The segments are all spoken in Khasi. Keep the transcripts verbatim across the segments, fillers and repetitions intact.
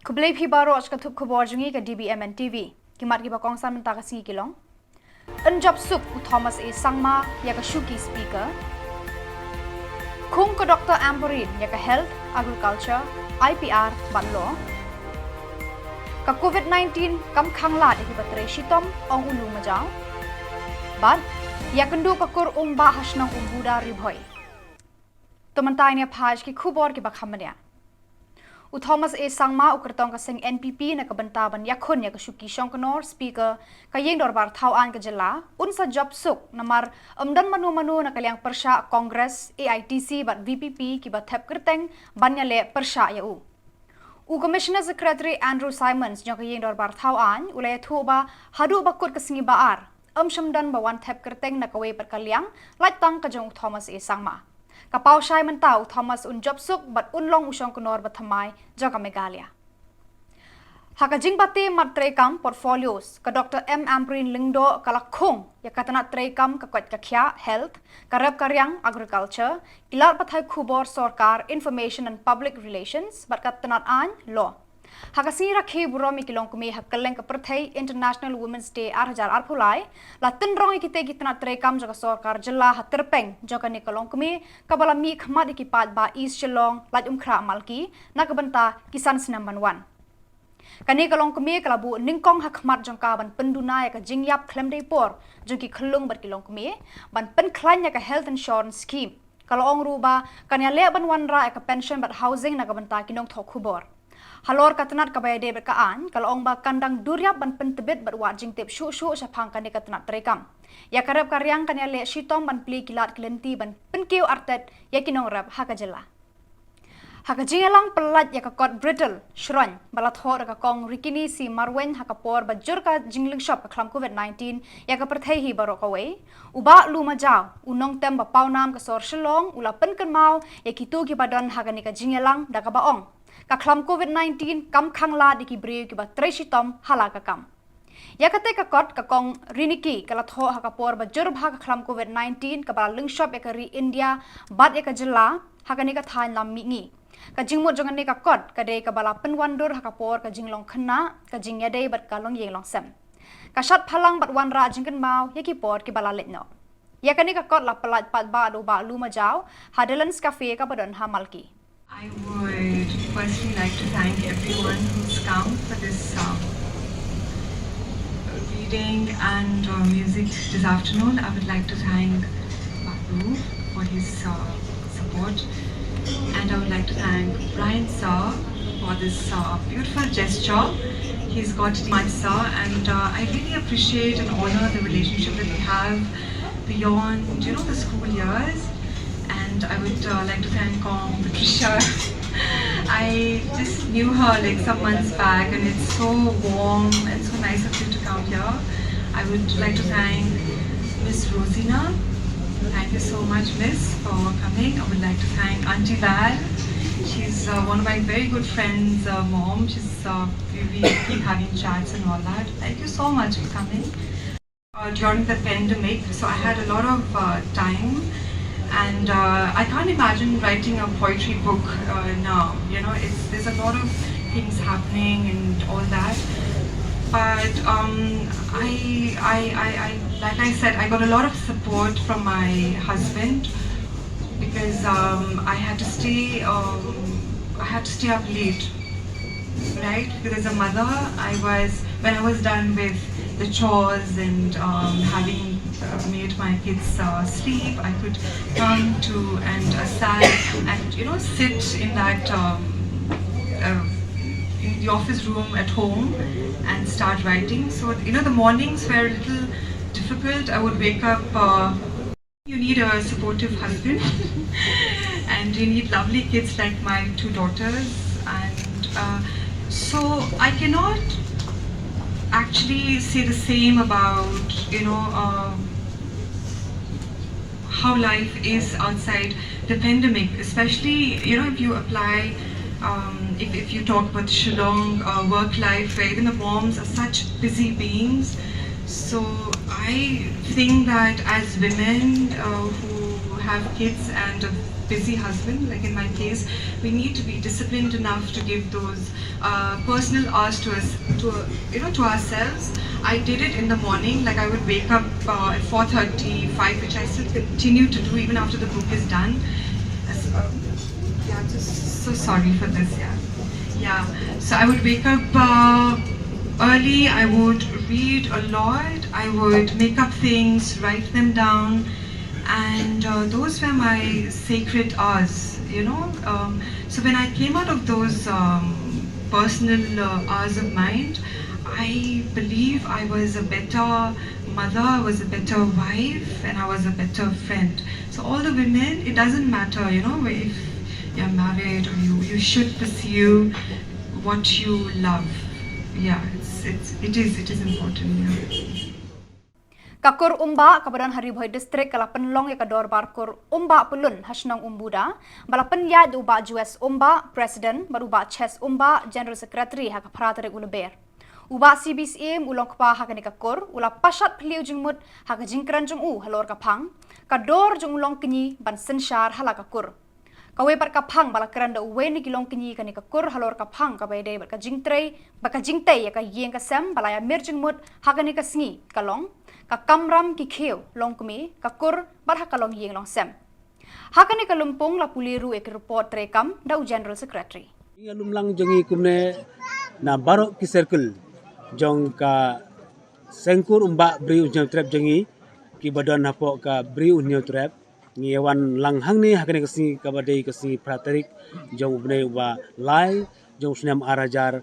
Khublei phi baroh sha ka thup khubor jong ngi ka D B M N T V. Ki mat kiba kongsan mynta ka sngi ki long: Yn jop suk u Thomas A Sangma ïa ka shuki speaker. Khung ka Doctor Ampareen ïa ka health, agriculture, I P R bad law. Ka covid nineteen kam khang lad ïa kiba trei shitom, ong u Lumajaw. Bad ïakynduh ka kur Umbah ha shnong Umbuda, Ri Bhoi. To mynta ngin ïa peit ki khubor kiba kham bniah. U Thomas A Sangma, u kyrtong ka seng N P P, na ka bynta ban ïakhun ïa ka shuki shongknor speaker ka Ïing Dorbar Thaw Aiñ ka jylla, un sa jop suk namar ym don mano mano na ka liang pyrshah Congress, A I T C bad V P P kiba thep kyrteng ban ïaleh pyrshah ïa u. U Commissioner Secretary Andrew Simons jong ka Ïing Dorbar Thaw Aiñ u la ïathuh ba haduh ba kut ka sngi ba ar, ym shym don ba wan thep kyrteng na kawei pat ka liang, lait tang ka jong u Thomas A Sangma. Ka paw shai mynta u Thomas un jop suk bad un long u shongknor ba thymmai jong ka Meghalaya. Ha ka jingbate mat treikam, portfolios, ka Doctor M Ampareen Lyngdoh ka la khung ïa ka tnat treikam ka koit ka khiah, health, ka rep ka riang, agriculture, ki lad pathai khubor sorkar, information and public relations, bad ka tnat aiñ, law. Ha ka sngi rakhe burom ïa ki longkmie ha kylleng ka pyrthei, International Women's Day ar hajar arphew lai, la tynrong ïa kitei ki tnat treikam jong ka sorkar jylla ha tyrpeng jong kane ka longkmie kaba la mih khmat ïa ki paidbah East Shillong, Laitumkhrah, Malki na ka bynta ki san snem ban wan. Kane ka longkmie ka la buh nyngkong ha khmat jong ka ban pynduna ïa ka jingïap khlem dei por jong ki khyllung bad ki longkmie ban pynkhlaiñ ïa ka health insurance scheme. Ka la ong ruh ba kan ïaleh ban wanrah ïa ka pension bad housing na ka bynta ki nongthoh khubor. Halor ka tnat kaba ïadei bad ka aiñ, ka la ong ba kan dang duriap ban pyntbit bad wad jingtip shuh shuh shaphang kane ka tnat treikam. Ïa ka rep ka riang kan ïaleh shitom ban plie ki lad ki lynti ban pynkiew artet ïa ki nongrep ha ka jylla. Ha ka jingïalang pyllait ïa ka kot Brittle Shrine ba la thoh da ka Kong Rikini C Marwein ha ka por ba jur ka jinglyngshop ka khlam covid nineteen ïa ka pyrthei hi baroh kawei, u Bah Lumajaw, u nongtem ba pawnam ka sor Shillong, u la pynkynmaw ïa kito kiba don ha kane ka jingïalang da kaba ong, ka khlam covid nineteen kam khang lad ïa ki briew kiba trei shitom ha la ka kam. Ïa katei ka kot ka Kong Rikini ka la thoh ha ka por ba jur bha ka khlam covid nineteen kaba la lyngshop ïa ka ri India bad ïa ka jylla ha kane ka thaiñ lam mihngi. Ka jingmut jong kane ka kot ka dei kaba la pynwandur ha ka por ka jinglong khynnah, ka jingïadei bad ka longïing longsem. Ka shad phalang bad wanrah jingkynmaw ïa ki por kiba la leit noh. Ïa kane ka kot la pyllait paidbah da u Bah Lumajaw ha Dylan's Cafe kaba don ha Malki. I would firstly like to thank everyone who's come for this uh, reading and uh, music this afternoon. I would like to thank Babu for his uh, support, and I would like to thank Brian Sir for this uh, beautiful gesture. He's got my sir, and uh, I really appreciate and honor the relationship that we have beyond, you know, the school years. And I would uh, like to thank Kong Patricia. I just knew her like some months back, and it's so warm and so nice of you to come here. I would like to thank Miss Rosina. Thank you so much, Miss, for coming. I would like to thank Auntie Val. She's uh, one of my very good friends' uh, mom. She's uh, we, we keep having chats and all that. Thank you so much for coming. Uh, during the pandemic, so I had a lot of uh, time, and uh, I can't imagine writing a poetry book uh, now. You know, it's there's a lot of things happening and all that. But um, I, I, I, I, like I said, I got a lot of support from my husband because um, I had to stay, um, I had to stay up late, right? Because as a mother, I was when I was done with the chores and um, having uh, made my kids uh, sleep, I could come to and uh, sat and you know sit in that um, uh, in the office room at home and start writing. So you know the mornings were a little difficult. I would wake up. Uh, you need a supportive husband, and you need lovely kids like my two daughters. And uh, so I cannot actually say the same about you know uh, how life is outside the pandemic, especially you know if you apply um, if, if you talk about Shillong uh, work life, where even the moms are such busy beings. So I think that as women uh, who have kids and a busy husband, like in my case, we need to be disciplined enough to give those uh, personal hours to us, to, you know, to ourselves. I did it in the morning. Like, I would wake up uh, at four thirty, five, which I still continue to do even after the book is done. As- um, yeah, I'm just so sorry for this. Yeah, yeah. So I would wake up uh, early. I would read a lot. I would make up things, write them down, and uh, those were my sacred hours, you know. Um, so when I came out of those um, personal uh, hours of mine, I believe I was a better mother, I was a better wife, and I was a better friend. So all the women, it doesn't matter, you know, if you're married or you, you should pursue what you love. Yeah, it's, it's, it is, it is important. Yeah. Ka kur Umbah kaba don ha Ri Bhoi District ka la pynlong ïa ka dorbar kur Umbah Pyllun ha shnong Umbuda, ba la pynïaid da u Bah Joes Umbah, President, bad u Bah Ches Umbah, General Secretary, ha ka phra tarik u Lber. U Bah C B Syiem u long kpa ha kane ka kur, u la pashat phylliew jingmut ha ka jingkren jong u halor ka phang, ka dor jong u longkñi ban synshar ha la ka kur. Kawei pat ka phang ba la kren da uwei na ki longkñi kane ka kur halor ka phang kaba ïadei bad ka jingtrei, bad ka jingtei ïa ka ïing ka sem ba la ïamir jingmut ha kane ka sngi ka long ka kamram ki khiew longkmie, ka kur bad ha ka longïing longsem. Ha kane ka lympung la pule ruh ïa ki report treikam da u General Secretary. Ïa lumlang jong ngi kumne na baroh ki circle jong ka seng kur Umbah Bri U Hynñiewtrep jong ngi kiba don hapoh ka Bri U Hynñiewtrep. Ngi wan lang hangne ha kane ka sngi kaba dei ka sngi phra tarik jong u bnai uba lai jong u snem ar hajar,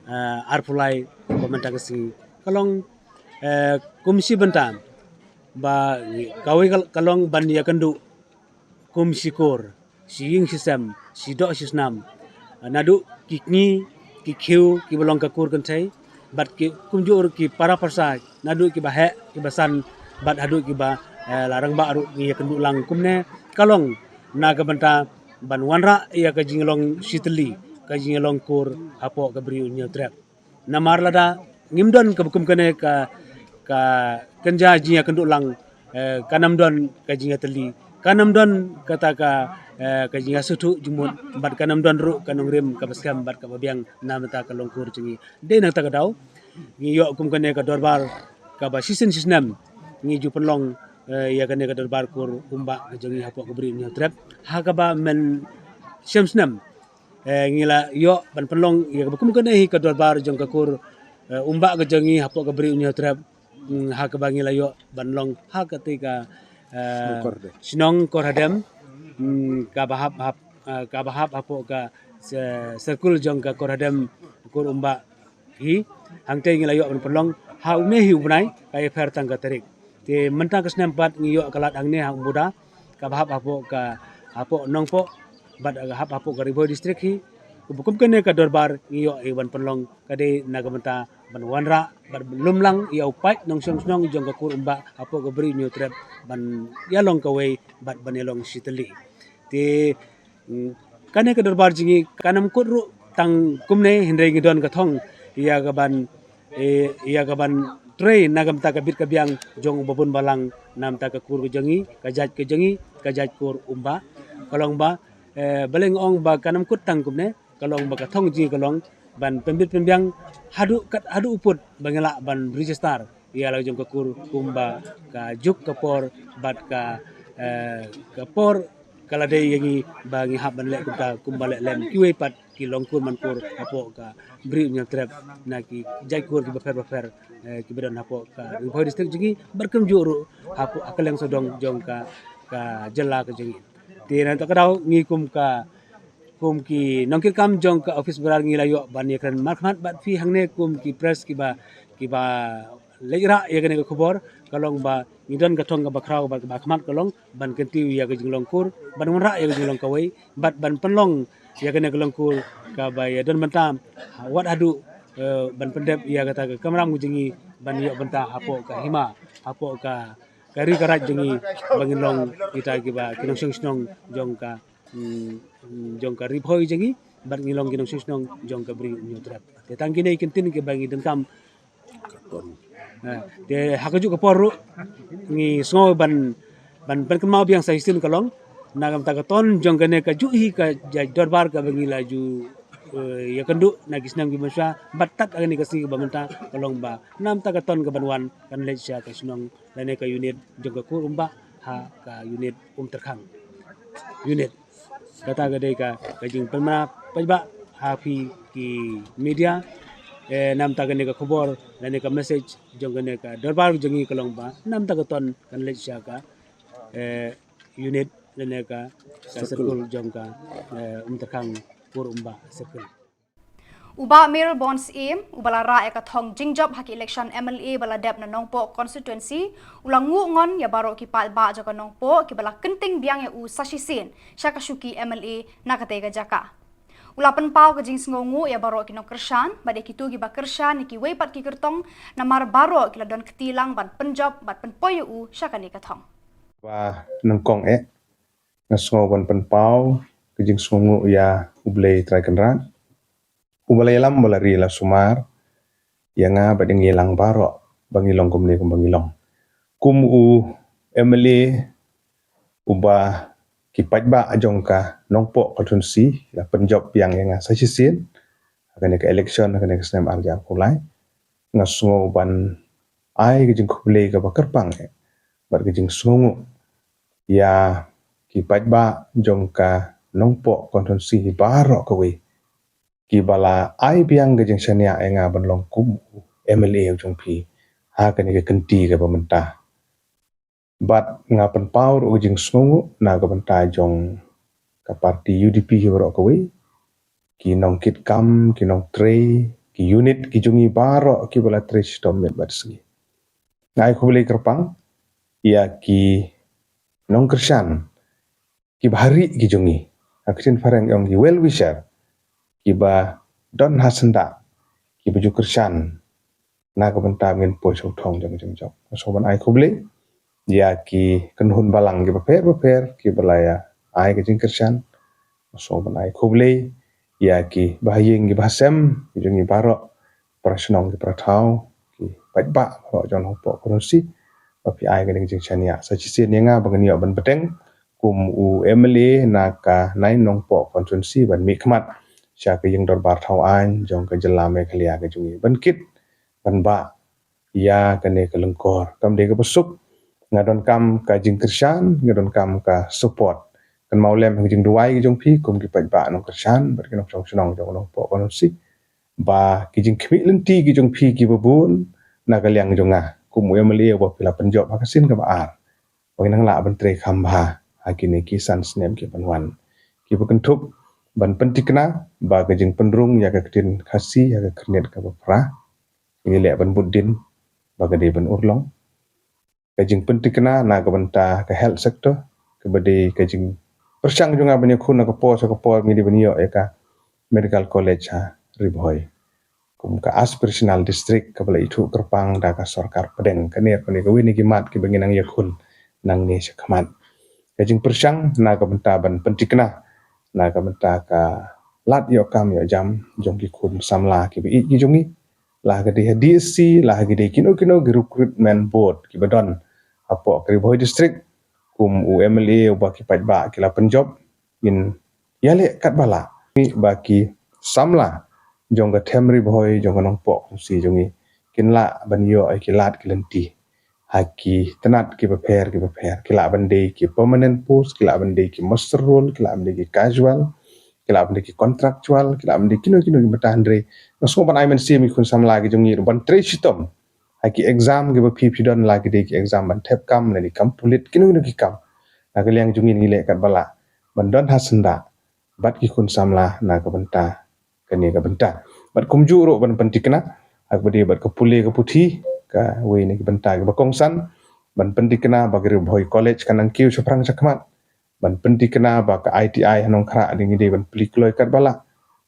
eh, arphew lai ba mynta ka sngi. Ka long, eh, kum shi bynta ba kawei ka, ka long ban ïakynduh kum shi kur, shi ïing shi sem, shi doh shi snam. Naduh ki kñi, ki khiew kiba long ka kur kynthei bad ki kumjuh ruh ki para parsa, naduh kiba heh kiba san bad haduh kiba, eh, la rangbah ruh ngi ïakynduh lang kumne. Ka long na ka bynta ban wanrah ïa ka jinglong shitylli, ka jinglong kur hapoh ka Bri U Hynñiewtrep. Namar lada ngim don kaba kum kane ka, ka kynja jingïakynduh lang, eh, kan ym don ka jingïatylli, kan ym don kata ka, eh, ka jingïasngewthuh jingmut bad kan ym don ruh ka nongrim kaba skhem bad kaba biang na bynta ka long kur jong ngi. Dei na kata ka daw ngi ïoh kum kane ka dorbar kaba shisien shisnem ngi ju pynlong, eh, ïa kane ka dorbar kur Umbah ka jong ngi hapoh ka Bri U Hynñiewtrep ha kaba mynshem snem, eh, ngi la ïoh ban pynlong ïa kaba kum kane hi ka dorbar jong ka kur, eh, Umbah ka jong ngi hapoh ka Bri U Hynñiewtrep, mm, ha kaba ngi la ïoh ban long ha katei ka, eh, shnong Korhadem, mm, kaba hap, hap, eh, kaba hap hapoh ka circle jong ka Korhadem, kur Umbah hi. Hangtei ngi la ïoh ban pynlong ha une hi u bnai, ka ïapher tang ka tarik. Te mynta ka snem pat ngi ïoh ka lad hangne ha Umbuda kaba hap hapoh ka, hapoh Nongpoh bad ka hap hapoh ka Ri Bhoi District hi. Kaba kum kane ka dorbar ngi ïoh ïa ban pynlong ka dei na ka bynta ban wanrah bad ban lumlang ïa u paid nongshong shnong jong ka kur Umbah hapoh ka Bri U Hynñiewtrep ban ïalong kawei bad ban ïalong shitylli. Te, mm, kane ka dorbar jong ngi kan ym kut ruh tang kumne, hynrei ngi don ka thong ïa ka ban, eh, ïa ka ban trei na ka bynta ka bit ka biang jong u babun balang na bynta ka kur ka jong ngi, ka jait ka jong ngi, ka jait kur Umbah. Ka long ba, eh, balei nga ong ba kan ym kut tang kumne, ka long ba ka thong jong ngi ka long ban pynbit pynbiang haduh kat, haduh u pud ba ngi lah ban register ïa la jong ka kur kumba ka juk ka por bad ka, eh, ka por ka la dei ïa ngi ba ngi hap ban leh kumta kumba leh lem kiwei pat ki long kur man kur hapoh ka Bri U Hynñiewtrep na ki jait kur kiba pher bapher, eh, kiba don hapoh ka Ri Bhoi District jong ngi bad kumjuh ruh hapoh ha kylleng sawdong jong ka, ka jylla ka jong ngi. Te na kata ka daw ngi kum ka, kum ki nongkitkam jong ka office bearer ngi la ïoh ban ïakren markhmat bad phi hangne kum ki press kiba, kiba leit rah ïa kane ka khubor, ka long ba ngi don ka thong kaba khraw bad kaba khmat ka long ban kyntiew ïa ka jinglong kur, ban wanrah ïa ka jinglong kawei bad ban pynlong ïa kane ka long kur kaba ïa don bynta wat haduh, eh, ban pyndep ïa kata ka kamram ka jong ngi ban ïoh bynta hapoh ka hima, hapoh ka, ka ri ka raid jong ngi ba ngin long kita kiba ki nongshong shnong jong ka, mm, jong ka Ri Bhoi jong ngi bad ngi long ki nongshong shnong jong ka Bri U Hynñiewtrep. Te tang kine ki kyntien kiba ngi donkam. Eh, te ha kajuh ka por ruh ngi sngew ban, Ban pynkynmaw biang sa shisien ka long, na ka bynta ka ton jong kane ka juh hi ka jait dorbar kaba ngi la ju, eh, ïakynduh na ki snem kiba mynshwa, bad tad ha kane ka sngi kaba mynta ka long ba na ka bynta ka ton kaban wan kan leit sha ka shnong lane ka unit jong ka Kur Umbah ha ka unit Umtyrkhang. Unit. Kata ka dei ka, ka jingpynbna paidbah ha phi ki media. Eh, na ka bynta kane ka khubor lane ka message jong kane ka dorbar jong ngi ka long ba na ka bynta ka ton kan leit sha ka, eh, unit lane ka, ka circle jong ka, eh, Umtyrkhang Kur Umbah circle. U Bah Mayralborn Syiem, uba la rah ïa ka thong jingjop ha ki election M L A ba la dep na Nongpoh constituency, u la nguh ngon ïa baroh ki paidbah jong ka Nongpoh kiba la kynting biang ïa u sa shisien sha ka shuki M L A na katei ka jaka. U la pynpaw ka jingsngewnguh ïa baroh ki nongkyrshan bad ïa kito kiba kyrshan ïa kiwei pat ki kyrtong, namar baroh ki la don kti lang ban pynjop bad pynpoi ïa u sha kane ka thong. Ba nyngkong eh, nga sngew ban pynpaw ka jingsngewnguh ïa U Blei Trai Kynrad, uba la ïalam, uba la ri, la sumar ïa nga bad ïa ngi lang baroh ba ngi long kumne kumba ngi long. Kum u M L A uba ki paidbah jong ka Nongpoh constituency la pynjop biang ïa nga sa shisien ha kane ka election ha kane ka snem ar hajar arphew lai, nga sngew ban ai ka jingkhublei kaba kyrpang eh bad ka jingsngewnguh ïa ki paidbah jong ka Nongpoh constituency baroh kawei, kiba la ai biang ka jingshaniah ïa nga ban long kum u M L A jong phi ha kane ka kynti kaba mynta. Bad nga pynpaw ruh ka jingsngewnguh na ka bynta jong ka parti U D P hi baroh kawei, ki nongkitkam, ki nongtrei, ki unit ki jong ngi baroh kiba la trei shitom miet bad sngi. Nga ai khublei kyrpang ïa ki nongkyrshan kiba ha ri ki jong ngi, ha ka ktien phareng ong ki well wisher, kiba don ha syndah, kiba ju kyrshan na ka bynta ngin poi sha u thong jong ka jingjop. Nga sngew ban ai khublei ïa ki kynhun balang kiba pher bapher kiba la ïa ai ka jingkyrshan. Nga sngew ban ai khublei ïa ki bahaïing ki bahasem ki jong ngi baroh, para shnong ki para thaw, ki paidbah baroh jong Nongpoh constituency, ba phi ai kane ka jingshaniah sa shisien ïa nga ba ngan ïoh ban bteng kum u M L A na ka nine Nongpoh constituency ban mihkhmat sha ka ïing dorbar thaw aiñ jong ka jylla Meghalaya ka jong ngi, ban kit ban bah ïa kane ka lyngkor. Kam dei kaba suk, nga donkam ka jingkyrshan, nga donkam ka support. Kynmaw lem ha ka jingduwai ka jong phi kum ki paidbah nongkyrshan bad ki nongshong shnong jong Nongpoh constituency, ba ki jingkhmih lynti ki jong phi kiba bun na ka liang jong nga kum u M L A uba phi la pynjop ha ka sien kaba ar, ba ngin nang lah ban trei kham bha ha kine ki san snem kiban wan, kiba kynthup ban pynthikna ba ka jingpynrung ïa ka ktien Khasi ha ka khyrnit kaba phra ngi leh ban bud dien ba ka dei ban urlong. Ka jingpynthikna na ka bynta ka health sector, kaba dei ka jingpyrshang jong nga ban ïakhun na ka por sha ka por ngi dei ban ïoh ïa ka medical college ha Ri Bhoi kum ka aspirational district kaba la ithuh kyrpang da ka sorkar pdeng. Kane, kane kawei na ki mat kiba ngi nang ïakhun nangne shakhmat. Ka jingpyrshang na ka bynta ban pynthikna na ka bynta ka lad ïoh kam ïoh jam jong ki khun samla kiba ïeit ki jong ngi, la ka dei ha D S C, la ka dei kino kino ki recruitment board kiba don hapoh ka Ri Bhoi district, kum u M L A uba ki paidbah ki la pynjop, ngin ïaleh katba lah ba ki samla jong ka them Ri Bhoi jong ka Nongpoh constituency jong ngi kin lah ban ïoh ïa ki lad ki lynti ha ki tnat kiba pher kiba pher. Ki lah ban dei ki permanent post, ki lah ban dei ki muster roll, ki lah ban dei ki casual, ki lah ban dei ki contractual, ki lah ban dei kino kino ki bynta, hynrei nga sngew ban ai mynsiem ïa ki khun samla ki jong ngi ruh ban trei shitom ha ki exam kiba phi phi don, la ki dei ki exam ban thep kam lane kam pulit, kino kino ki kam. Na ka liang jong ngi ngi leh katba lah ban don ha syndah bad ki khun samla na ka bynta kane ka bynta. Bad kumjuh ruh ban pynthikna ha kaba dei bad ka pule ka puthi, kawei na ki bynta kiba kongsan, ban pynthikna ba ka Ri Bhoi College kan nang kiew shaphrang shakhmat, ban pynthikna ba ka I T I ha Nongkhrah dei ngi dei ban plie kloi katba lah,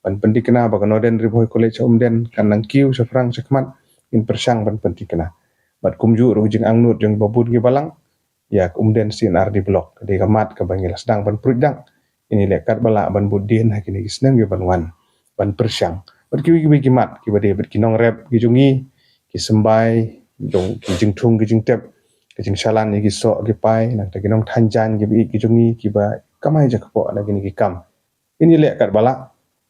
ban pynthikna ba ka Northern Ri Bhoi College ha Umden kan nang kiew shaphrang shakhmat. Ngin pyrshang ban pynthikna. Bad kumjuh ruh ka jingangnud jong kiba bun ki balang ïa ka Umden C and R D block, ka dei ka mat kaba ngi la sdang ban pruid dang. Ngi leh katba lah ban bud dien ha kine ki snem kiban wan ban pyrshang. Bad kiwei kiwei ki mat kiba dei bad ki nongrep ki jong ngi, ki symbai jong ki jingthung ki jingtep, ka jingshalan ïa ki soh ki pai, na kata ki nongthain jaiñ kiba ïeit ki jong ngi kiba kamai jakpoh na kine ki kam. Kin ïaleh katba lah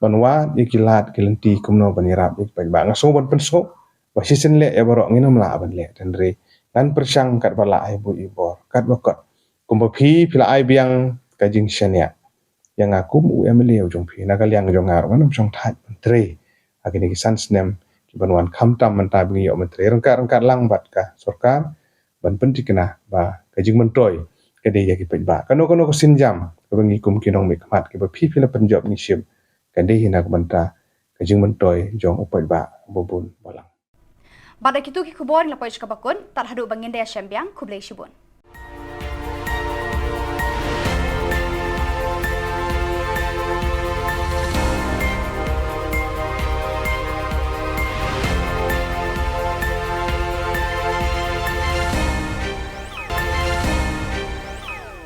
ban wad ïa ki lad ki lynti kumno ban ïarap ïa ki paidbah. Nga sngew ban pynsngew ba shisien leh ïa baroh ngin ym lah ban leh, hynrei ngan pyrshang katba lah ha i buit i bor. Katba kot, kumba phi, phi la ai biang ka jingshaniah ïa nga kum u M L A u jong phi, na ka liang jong nga ruh ngan ym shong thait ban trei ha kine ki san snem ki ban wan, khamtam mynta ba ngi ïoh ban trei ryngkat ryngkat lang bad ka sorkar ban pynthikna ba ka jingmyntoi ka dei ïa ki paidbah. Kano kano ka sienjam kaba ngi kum ki nongmihkhmat kiba phi, phi la pynjop ngi shim, ka dei hi na ka bynta ka jingmyntoi jong u paidbah ba bun balang. Bad da kitu ki khubor ngi la poi sha kaba kut, tad haduh ba ngin da ïashem biang, khublei shibun.